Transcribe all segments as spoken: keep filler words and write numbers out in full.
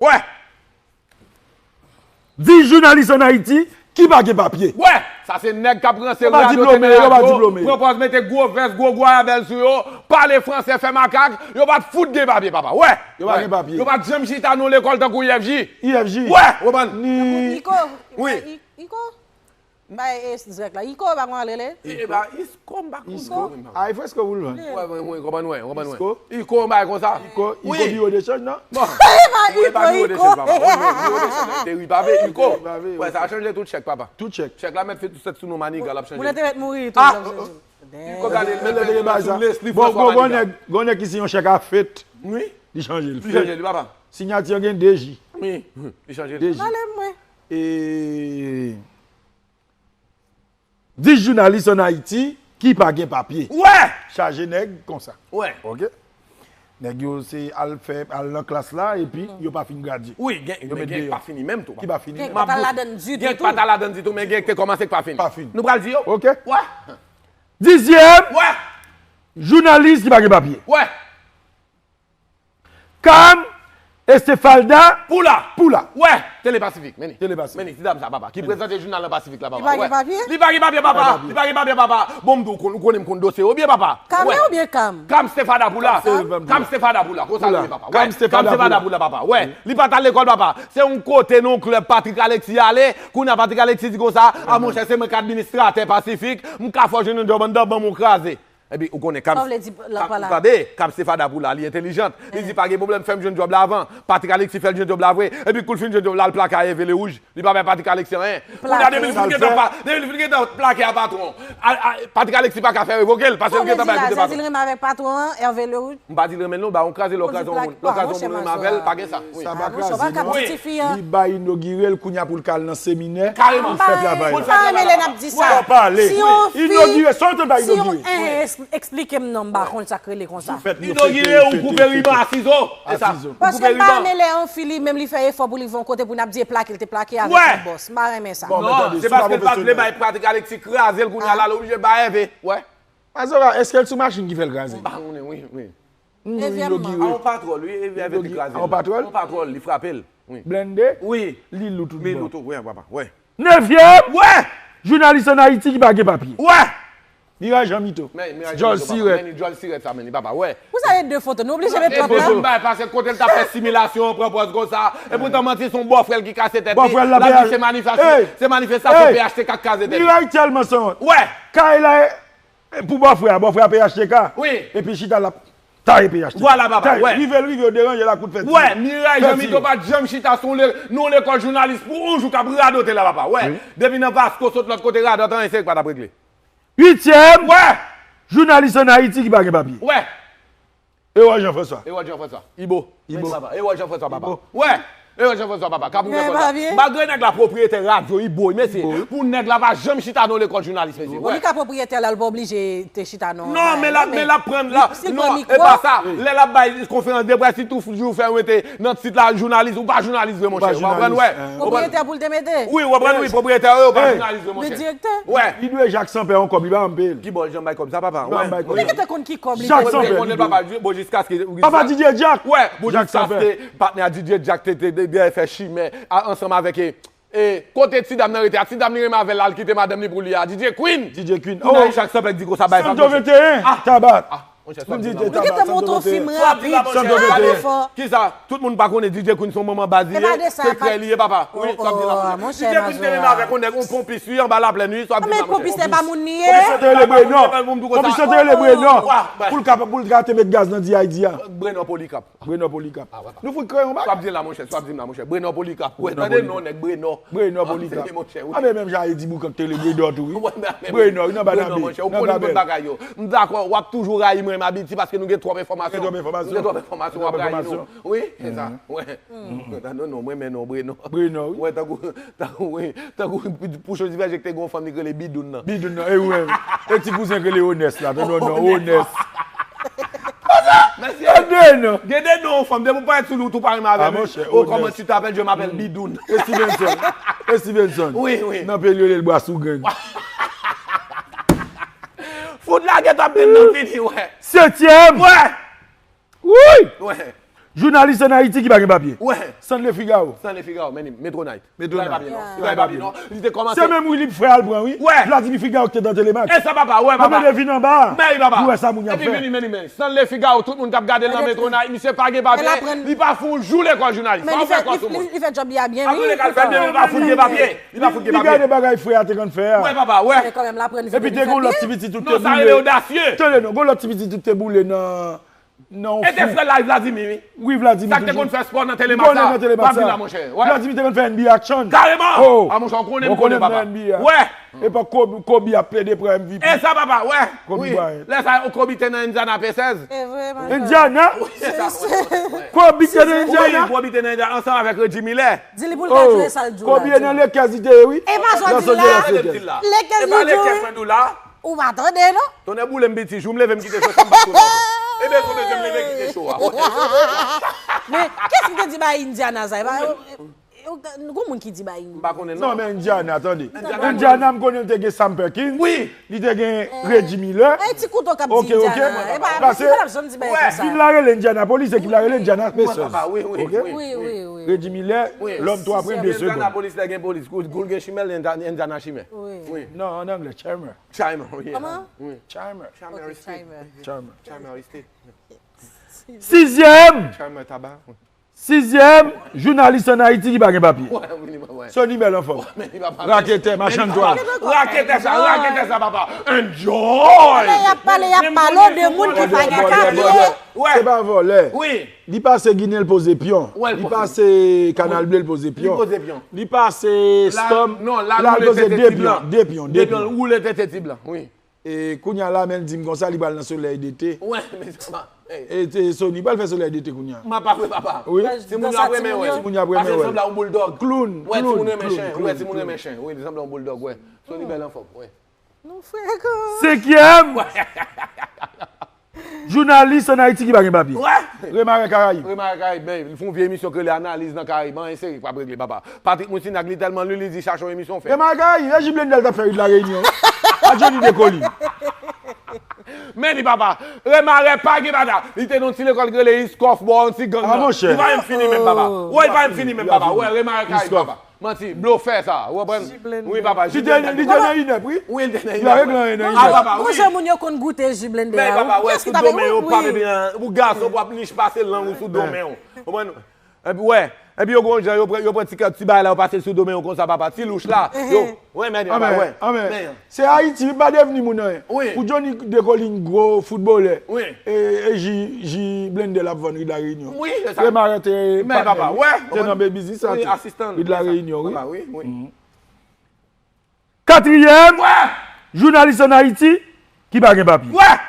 Wè! Dis jounalis ann Ayiti ki pa gen papye. Wè! Sa se nèg k ap ranse radote nan radyo, pran pòz mete gwo vès, gwo gwo ayabèl sou yo, pale franse, fè makak, yo pa t fout gen papye, papa. Wè! Yo pa gen papye. Yo pa t janm chita nan lekòl tankou I F J. I F J. Wè! Ou konprann? Iko, wi. Iko, bay e dirèk la. Iko, pa konn rele. E ba, Isko, m pa konn. Isko. A, e fresko pou l vann. Wè, wè, wè, konprann, wè, konprann, wè. Isko. Iko, bay konsa. Iko, Iko biro de chanj, non? Bon. E ba, Iko, Iko. Biro de chanj, papa. Wè, biro de chanj, te wi, pa vre, Iko. Wè, sa a chanje tout chèk, papa. Tout chèk. Chèk la mèt fè tout sèt sou non Maniga, l ap chanje. Moun nan te mèt mouri tou, l ap chanje. Iko gade, l mèt fè tout sou lès li, François Maniga. Bon, gon nèg, gon nèg ki si yon chèk a fèt. Wi. Li chanje l. Li chanje l, papa. Siyati an gen de J. Wi, li chanje l. De J. Pale mwen. E Dis jounalis ann Ayiti ki pa gen papye. Wè! Chaje nèg konsa. Wè. Ok? Nèg yo se al fè, al nan klas la, epi yo pa fin gradye. Wi, gen, men gen k pa fini menm tou. Ki pa fini? Gen k pa t al ladann ditou. Gen k pa t al ladann ditou, men gen k te kòmanse k pa fini. Pa fini. Nou pral di yo? Ok. Wè. Dizyèm. Wè. Jounalis ki pa gen papye. Wè. Kam Estefalda Poula. Poula. Wè, Tele Pasifik, men li. Tele Pasifik. Men li, ti dam sa, papa, ki prezante jounal nan Pasifik la, papa. Li pa gen papye? Li pa gen papye, papa. Li pa gen papye, papa. Bon, m di w, ou konnen m konn dosye yo byen, papa. Kame oubyen Kam? Kam Stefada Poula. Kam Stefada Poula. Konsa li ye, papa. Wè. Kam Stefada Poula, papa. Wè. Li pa t al lekòl, papa. Se yon kote nan yon klèb Patrick Alexis ale. Kounye a Patrick Alexis di konsa, a monchè, se mwen k administratè Pasifik. M ka fè w jwenn yon djòb anndan, ban m yon kraze. Epi, ou konnen Kam, tande, Kam Stefada Poula, li entelijant. Li di, pa gen pwoblèm, fè m jwenn djòb la avan. Patrick Alexis fè l jwenn djòb la vre. Epi, kou l fin jwenn djòb la, l plake a Hervé Le Rouge. Li pa bay Patrick Alexis anyen. Kounye a, depi l fin gen tan pa, depi l fin gen tan plake a patwon, Patrick Alexis pa ka fè revoke l, paske l gen tan bay kote patwon. Sa w vle di la, sa w di l renmen avèk patwon an, Hervé Le Rouge? M pa di l renmen l non, ba yon kraze, lè w kraze yon moun, lè w kraze yon moun renmen avè l, pa gen sa. Wi. Sa pa kraze non. Li bay inogire l, kounye a pou l ka al nan seminè, pou l fè travay la. M pa renmen lè n ap di sa. Fò pale. Si yon fi, inogire, sa w te bay inogire. Eksplike m non, m pa konn sa k rele konsa. Inogire ou koupe riban a sizo. E sa. Paske m pa renmen lè yon fi li menm li fè efò pou li rive yon kote pou n ap di e plake l te plake avèk yon bòs. M pa renmen sa. Non, se paske l pa t vle bay Patrick Alexis kraze l kounye a la, l oblije bay Hervé. Wè. Mazora, èske l sou machin ki fè l kraze? M pa konnen, wi, wi. Nevyèmman. A yon patwòl, wi, Hervé te kraze l. A yon patwòl? A yon patwòl, li frape l. Wi. Blende? Wi. Li lou tout bon. Li lou tout, wi, papa. Wè. Nevyèm! Wè! Jounalis ann Ayiti ki pa gen papye. Wè! Miray Jean Mito. Djòl sirèt. Men djòl sirèt sa, men li papa, wè. Pou sa e de foto, nou oblije met lòt la. Bay, paske kote l t ap fè similasyon an pran pòz konsa. Epoutan manti se yon bòfrè l ki kase tèt li. L ap di se manifestasyon, se manifestasyon P H T K k kraze tèt li. Miray tèlman sanwont. Wè. Kay la e, e pou bòfrè a, bòfrè a P H T K. Wi. Epi chita l ap taye P H T K. Vwala, papa, wè. Rive l rive, yo deranje l ak kout fè di. Wè, Miray Jean Mito pa t janm chita sou le-, nan lekòl jounalis pou yon jou k ap radote la, papa. Wè. Depi nan Vasco sot lòt kote radòt anyen se li k pa t ap regle. Uityèm. Wè. Jounalis ann Ayiti ki pa gen papye. Wè. Ewòl Jean François. Ewòl Jean François. Ibo. Ibo. Papa. Ewòl Jean François, papa. Wè. Ewòl Jean François, papa. Ka pou rekòt la. Malgre nèg la pwopriyetè radyo Ibo, mesye. Pou nèg la pa janm chita nan lekòl jounalis, mesye. Bon, li ka pwopriyetè la, l pa oblije te chita nan. Non, men l ap, men l ap pran la. Non, e pa sa. Lè l ap bay konferans de près, li toujou fè mete nan tit la jounalis. Ou pa jounalis vre, monchè. Ou konprann, wè. Pwopriyetè pou l te mete. Wi, ou konprann, wi, pwopriyetè yo pa jounalis vre, monchè. Direktè. Wè. Li dwe Jak Sanpè yon kòb, li pa janm peye l. Ki bò l janm bay kòb sa, papa? Wè. Li gentan konn ki kòb li te bay. Jak Sanpè. Papa Didier Jack. Wè, bon, jiskaske patnè a Didier Jack te, te, te, te fè chimè ansanm avèk, e, e, kote ti dam nan rete a, ti dam li renmen avè l la, l kite madanm li pou li a, Didier Queen. Didier Queen. Kounye a, Jacques Sampec di konsa bay pa. Santo venteyen, Tabat. Monchè, sa di la. Ou gentan monte yon fim rapid, sa pa fò. Kisa? Tout moun pa konnen D J Queen se yon manman baz li ye, sekrè li ye, papa. Wi, sa di la, monchè. D J Queen te renmen avèk yon nèg, yon ponpis, wi, anba laplèn, wi, sa di la, monchè. Ponpis te pa moun li ye. Ponpis te rele Brenò. Ponpis te rele Brenò. Pou l ka, pou l ka te met gaz nan D I D a. Brenò Polikap. Brenò Polikap. Nou fout kreye yon bagay. Sa w ap di la, monchè, sa w ap di la, monchè. Brenò Polikap. Wè, tande non, nèg Brenò. Brenò Polikap. Tande, monchè, wi. A, men menm jan Edi Boukan te rele Brenò tou, wi. Brenò, wi, nan Banabè, monchè, ou konnen tout bagay yo. M dakò, w ap toujou rayi mwen, m abitye, paske nou gen twòp enfòmasyon. Nou gen twòp enfòmasyon, w ap rayi nou. Wi, se sa. Wè. Non, non, mwen, men non, Brenò. Brenò, wi. Wè, tankou, tankou, wi, tankou Pouchon Divèje ki te gen yon fanm li k rele Bidoun nan. Bidoun nan, e wi, e ti kouzen k rele Onès la, tande non, Onès. Mesye, gen de non, fanm, depi w parèt sou li, ou tou pa renmen avè l. Monchè, oh, comment tu t'appelles? Je m'appelle Bidoun. E Stevenson. E Stevenson. Wi, wi. Nan peyi yo rele l Bwasougang. Fout lage tap de nan fini, wè. Setyèm. Wè. Wi. Wè. Jounalis ann Ayiti ki pa gen papye. Wè. Stanley Figaro. Stanley Figaro, men li, Metro Night. Metro Night. Li pa gen papye, non. Li pa gen papye, non. Li te kòmanse. Se menm wi li frè al pran, wi. Wè. Vladimir Figaro ki te nan Telemax. E sa, papa, wè, papa. Mwen vin anba. Men li, papa. Li wè sa moun y ap fè. Epi vini, men li, men. Stanley Figaro, tout moun k ap gade nan Metro Night, misye pa gen papye. Li pa fout jou lekòl jounalis. Pa fè kòb sou moun. Li fè djòb li a byen, wi. Apre li ka fè byen, li pa fout gen papye. Li pa fout gen papye. Li gade bagay frè a te konn fè a. Wè, papa, wè. Epi te gen yon lòt ti pitit tout te boule. Non, sa rele odasye. Tande non, gen yon lòt ti pitit tout te boule nan nan yon fou. E te frè l la, Vladimir, wi. Wi, Vladimir toujou. Sa k te konn fè spò nan Telemax la. Vladimir te konn fè N B A action. Kareman! Oh! A monchè, ou konnen m konnen, papa. Wè! Epòk Kobe, Kobe ap plede pran M V P. E sa, papa, wè. Kobe Bryant. Lè sa, Kobe te nan Indiana Pacers. E vre, man. Indiana? Wi, se sa, wè. Kobe te nan Indiana? Wi, Kobe te nan Indiana ansanm avèk Reggie Miller. Di li pou l ka jwe sa l di w la. Kobe e nan Lakers li te ye, wi. E pa sa w di la. Lakers li di w, wi. Ou pa tande, non? Tonnè boule m piti, jou m leve m kite cho sa m pa tounen ankò. Ebyen, sou bezwen m leve kite cho a. Men, kiyès ki te di bay Indiana sa? E pa, e, e, gon moun ki di bay Indiana. M pa konnen, non. Non, men Indiana, tande. Indiana, m konnen l te gen Sam Perkins. Wi. Li te gen Reggie Miller. E ti kouto k ap di Indiana. Oke, oke. E pa, se pa l ap janm di bay konsa. Vin la rele Indianapolis, ekip la rele Indiana Pacers. Wi, wi, wi. Wi, wi, wi. Reggie Miller, lòm twa pwen de segonn. Indianapolis la gen polis. Kou l gen chimè, Indiana chimè. Wi. Non, an anglè, Charmer. Charmer, wi. Kòman? Wi. Charmer. Charmer Estate. Charmer. Charmer Estate. Sizyèm! Charmer Taba. Sizyèm jounalis ann Ayiti ki pa gen papye. Wè, wi, li pa, wè. Sony Bèl anfòm. Wè, men li pa, pa, raketè, machann twal. Raketè sa, raketè sa, papa. Enjoy! Lè y ap pale, y ap pale de moun ki pa gen papye. Wè. Se pa vòlè. Wi. Li pase Ginen, l poze pyon. Wè, li pase Kanal Ble, l poze pyon. Li poze pyon. Li pase Storm. Non, la, l poze de pyon, de pyon, de pyon. Woule tete ti blan, wi. E kounye a la, men l di m konsa, li pral nan Soleil d'été. Wè, men sa va. E te Sony pral fè Soleil d'été kounye a. M ap apre, papa. Wi. Timoun yo ap renmen wè. Timoun yo ap renmen wè. Pase sanble a yon bouldòg. Clown, clown, clown, clown. Wè, timoun renmen chen. Wè, timoun renmen chen. Wi, li sanble a yon bouldòg, wè. Sony Bèl anfòm, wè. Nou frekan. Senkyèm jounalis ann Ayiti ki pa gen papye. Wè. Remare Karayib. Remare Karayib, men li fè yon vye emisyon ki rele Analiz nan Karayib. Anyen serye k p ap regle, papa. Patrick Moussignac, li tèlman li, li di chache yon emisyon fè. Remare Karayib, e J Blendel t ap fè ri de la Reyinyon. A Johnny Decolin. Men li, papa. Remare pa gen pata. Li te nan yon ti lekòl ki rele Iskof, bò, yon ti gang nan. Li pa menm fini menm, papa. Wè, li pa menm fini menm, papa. Wè, Remare Karayib, papa. Manti, blofè sa, ou konprann? Wi, papa, li te nan, li te nan INEP, wi. Wi, li te nan INEP, wi. A, papa, wi. Monchè, moun yo konn goute ji blende a, wi. Men, papa, wè, sou do men yo, pa bebe, pou gason, pou ap nich pase lang ou sou do men yo. Ou konprann? Epi, wè, epi yo gon jan, yo pran, yo pran ti kè, ti bagay la, yo pase l sou do men yo konsa, papa. Ti louch la, yo, wè, men, papa, wè. Men. Se Ayiti, wi, pa devni moun anyen. Wi. Pou Johnny Decolin gwo foutbolè. Wi. E, e ji, ji blende l ap vann ri de la Reyinyon. Wi, se sa. Remare te patnè, wi. Te nan biznis sa tou. Wi, asistan. Ri de la Reyinyon, wi. Papa, wi, wi. Katriyèm jounalis ann Ayiti ki pa gen papye. Wè!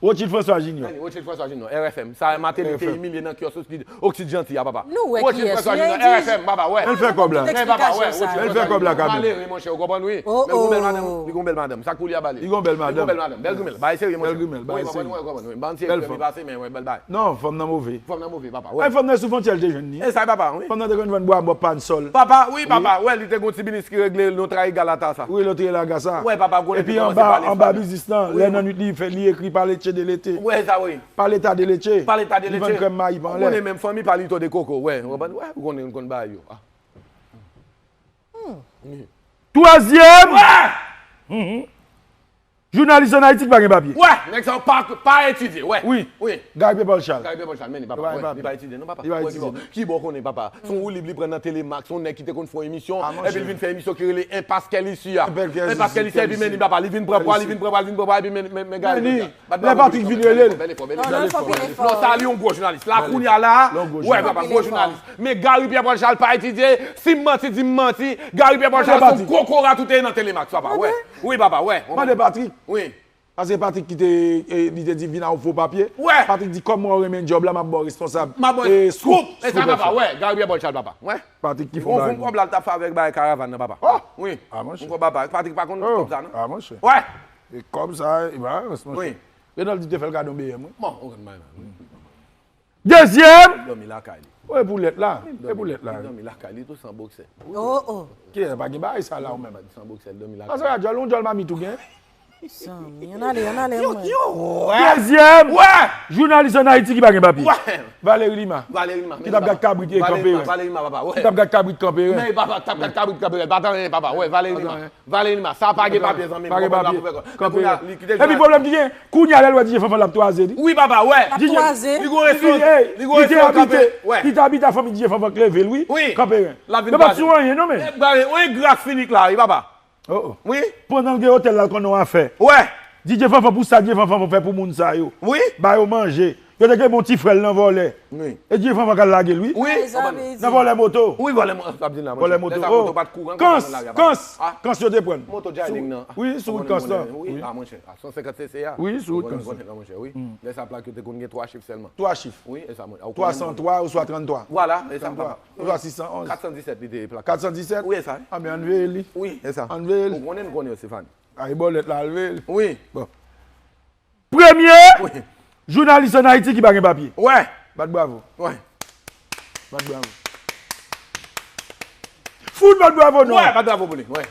Rothschild François Junior. Rothschild François Junior, R F M. Sa Martelly te imilye nan kyòs Oxide Gentil a, papa. Nou wè kiyès, wi. R F M, papa, wè. L fè kòb la. Men papa, wè, Rothshild François Junior. L fè kòb la, Camille. Malere, monchè, ou konprann, wi. Men gon bèl madanm, li gon bèl madanm. Sa k pou li a ba li? Li gon bèl madanm. Li gon bèl madanm. Bèl grimèl, bagay serye, monchè. Bèl grimèl, bagay serye. Wi, papa, nou wè, konprann, wi. Ban ti bèl fanm. Bèl fanm. Non, fanm nan move. Fanm nan move, papa, wè. Ay, fanm nan sou fwontyè l te jwenn li. E sa, papa, wi. Fanm nan te konn vann bwa bò Pansol. Papa, wi, papa, wè, li te gon ti biznis ki regle Notre Galata sa. Wi, Notre Galata sa. Wè, papa, konnen. Epi anba, anba biznis lan, lè nan nwit li fè, li ekri Paleche de Lete. Wè, sa, wi. Paleta de Leche. Paleta de Leche. Li vann krèm mayi pa anlè. Ou konnen menm fanmi Palito de Koko, wè. Ou konprann? Wè, ou konnen, ou konn bagay yo. Ah. Twazyèm jounalis ann Ayiti ki pa gen papye. Wè, nèg sa yo pa, pa etidye, wè. Wi. Wi. Gary Pierre Paul Charles. Gary Pierre Paul Charles, men li pa, wè, li pa etidye, non, papa. Li pa etidye. Ki bò w konnen, papa? Se yon woulib li pran nan Telemax, se yon nèg ki te konn fè yon emisyon, epi l vin fè emisyon ki rele Enpas Kèl Isi a. Enpas Kèl Isi, epi men li, papa, li vin pran pwa, li vin pran pwa, li vin pran pwa, epi men, men, men Gary. Lè Patrick vin rele l. Bèl efò, bèl efò. Non, sa li yon gwo jounalis. La kounye a la, wè, papa, gwo jounalis. Men Gary Pierre Paul Charles pa etidye, si m manti, di m manti, Gary Pierre Paul Charles se yon kokorat ou te ye nan Telemax, papa, wè. Wi, papa, wè. Mande Patrick. Wi. Paske Patrick ki te, e, li te di vin a yon fo papye. Wè. Patrick di kòman w renmen djòb la, m ap ba w responsab. M ap ba w scoop. E sa, papa, wè. Gary Pierre Paul Charles, papa. Wè. Patrick ki fon bagay. Yon kòb la l t ap fè avèk bagay karavàn nan, papa. Oh! Wi. Ah, monchè. Yon kòb, papa. Patrick pa konn kòb sa, non? Ah, monchè. Wè. E kòb sa, e ba, monchè. Wi. Renald di te fè l kado B M, wi. Bon, ou konn bagay la. Dezyèm. Li dòmi lakay li. Wi, pou lèt la. E pou lèt la. Li dòmi lakay li tou san bòksè. Oh, oh. Kiyès pa gen bagay sa la ou menm? San bòksè, li dòmi lakay. Paske a djòl, yon djòl mamit ou gen. Zanmi, ann ale, ann ale, mwen. Dezyèm jounalis ann Ayiti ki pa gen papye. Valery Lima. Ki t ap gad kabrit e kanperen. Ki t ap gad kabrit kanperen. Men papa, t ap gad kabrit kanperen. Pa t anyen, papa. Wè, Valery Lima. Valery Lima. Sa pa gen papye, zanmi. Pa gen papye. Kanperen. Epi pwoblèm ki gen, kounye a lè l wè D J Fanfan l ap twaze li. Wi, papa, wè. L ap twaze. Li gon respè. Li te abite, li te abite a fanmi D J Fanfan k leve l, wi. Kanperen. Yo pa t sou anyen, non, men. Yon gras finik la, wi, papa. Oh, oh. Wi. Pandan l gen otèl la, l konn yon afè. Wè. D J Fanfan pou sa, D J Fanfan fè pou moun sa yo. Wi. Ba yo manje. Yo te gen bon ti frè l nan vòlè. Wi. E D J Fanfan k al lage l, wi. Wi. Nan vòlè moto. Wi, vòlè moto. Vòlè moto. Lè sa moto pa t kouran, kans, kans, kans yo te prann. Moto Jardin nan. Wi, sou wout kans lan. Wi, a, monchè. A san senkant C C a. Wi, sou wout kans lan. Lè sa plak yo te konn gen twa chif sèlman. Twa chif. Wi, e sa, mwen. Twa san twa oswa tranntwa. Vwala, e sa, papa. Oswa sis san onz. Kat san disèt li te ye plak. Kat san disèt? Wi, e sa. Anben, ann veye li. Wi, e sa. Ann veye li. Ou konnen, n konnen yo, Stéphane. Ay, bòlèt la, al veye li. Wi. Bon. Premye jounalis ann Ayiti ki pa gen papye. Wè. Bat bravo. Wè. Bat bravo. Fout bat bravo, non. Wè, bat bravo pou li, wè.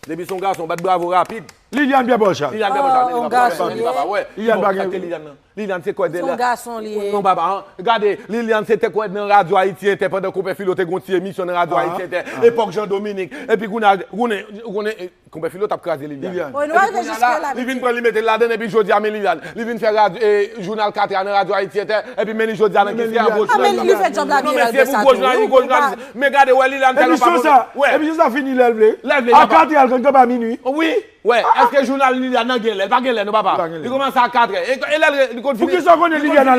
Depi se yon gason, bat bravo rapid. Liliane Pierre Paul Charles. Liliane Pierre Paul Charles, li pa pa, li pa pa, wè. Liliane pa gen. Liliane se kòdè la. Se yon gason li ye. Non, papa, an. Gade, Liliane se te kwè nan Radyo Ayiti Entè pandan Konpè Filo te gon ti emisyon nan Radyo Ayiti Entè, epòk Jean Dominique. Epi kounye a, konnen, konnen, Konpè Filo t ap kraze Liliane. Epi kounye a la, li vin pran li mete l ladann, epi jodi a men Liliane. Li vin fè radyo, e, jounal katè a nan Radyo Ayiti Entè, epi men li jodi a nan kiyès ki an gwo jounalis. Non, men se pou gwo jounalis, gwo jounalis. Men gade, wè, Liliane tèlman pa bon. Emisyon sa, emisyon sa fini lè l vle. Lè l vle, papa. A katè a, l konn kanpe a minui. Wi. Wè, èske jounal Liliane nan gen lè? Li pa gen lè, non, papa. Li pa gen lè. Li kòmanse a katrè. E, e lè li konn fini. Poukisa w konnen Liliane